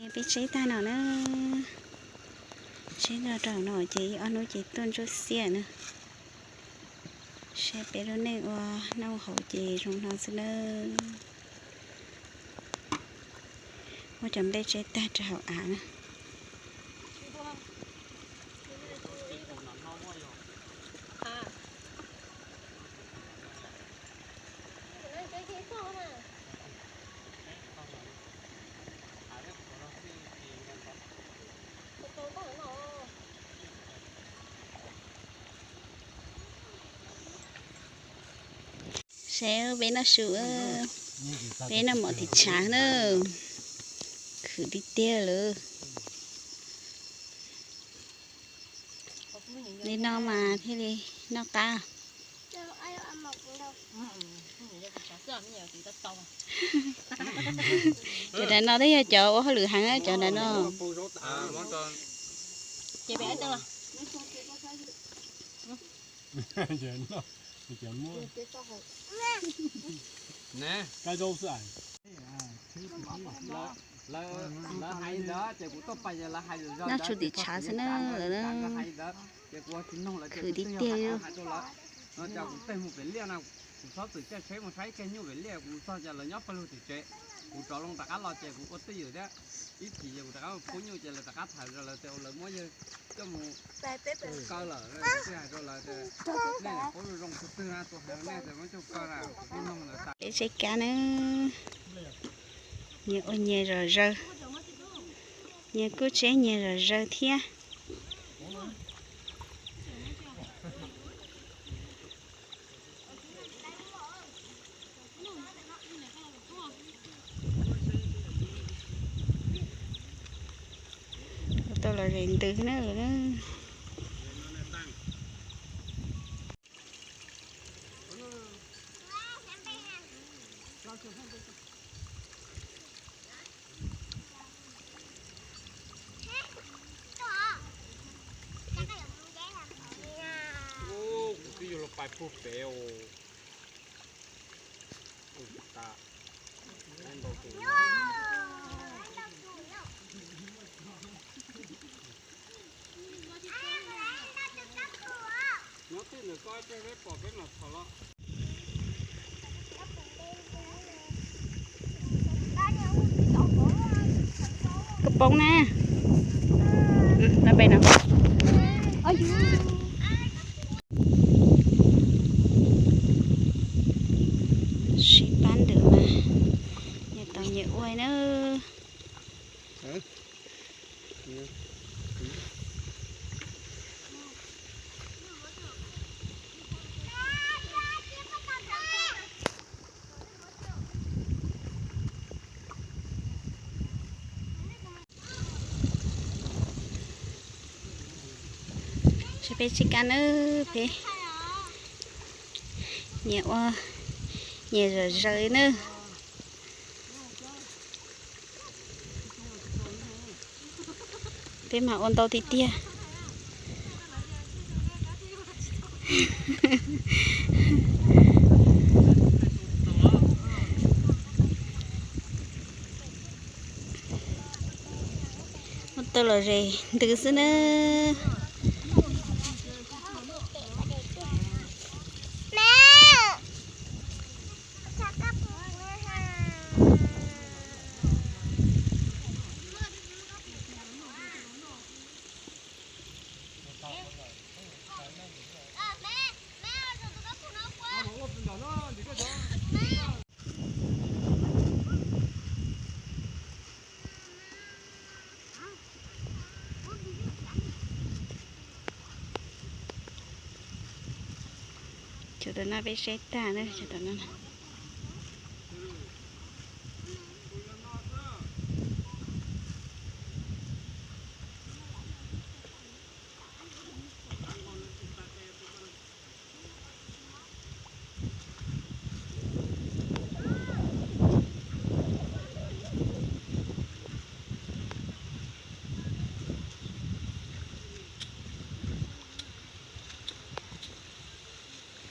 Peb tseb tag no na, tseb no rau no ces ib ob hnub ces tuaj ntsuab xiaj na. Saib peb lub neej ua noj hauv ces zoo no xwb na. Muab cov nplej tseb tag rau hauv av na. Saib peb noj su, peb noj mov tim tshav na, khwv tiag tiag lawm. Li no mas thiaj li noj qab. Cov daim no twb yog cov ua hauj lwm heev na cov daim no. Noj su tim tshav xwb na. Khwv tiag tiag li. Kuv txhob txwm caij tsheb mus saib ib keg nyuj pem liaj, kuv txog ces lawv nyob pawg lug tim tsev. Kuv rov loo rov qab los ces kuv ua twj ywm thiab, ib chim ces kuv rov qab mus pub nyuj ces lawv rov qab tham rau lawv tias lawv muab yawg coj mus kaw lawm. Kuv thiaj hais rau lawv tias nej paub zoo zoo tus twg na, tus hais rau nej tias muab coj kaw na, kuv thiaj noog lawv tas. Peb tseb kab na, nyias ua nyias zom zaws, nyias kuj tseb nyias zom zaws thiab. Tau los zes ntws na. Kuv twb yuav los pais puag pem os. Nyob twj ntawm koj, peb pom peb mam thom los. Koj poob na. Los pem no. Sib pab ntws mas nyias tau nyias ua na. Saib peb tseb kab nawb, peb nyias ua nyias zom zaws nawb. Peb mas ua ntau tiag tiag. Ua tau los zes ntws xwb nawb. Cov tom no peb saib tag na, cov tom no.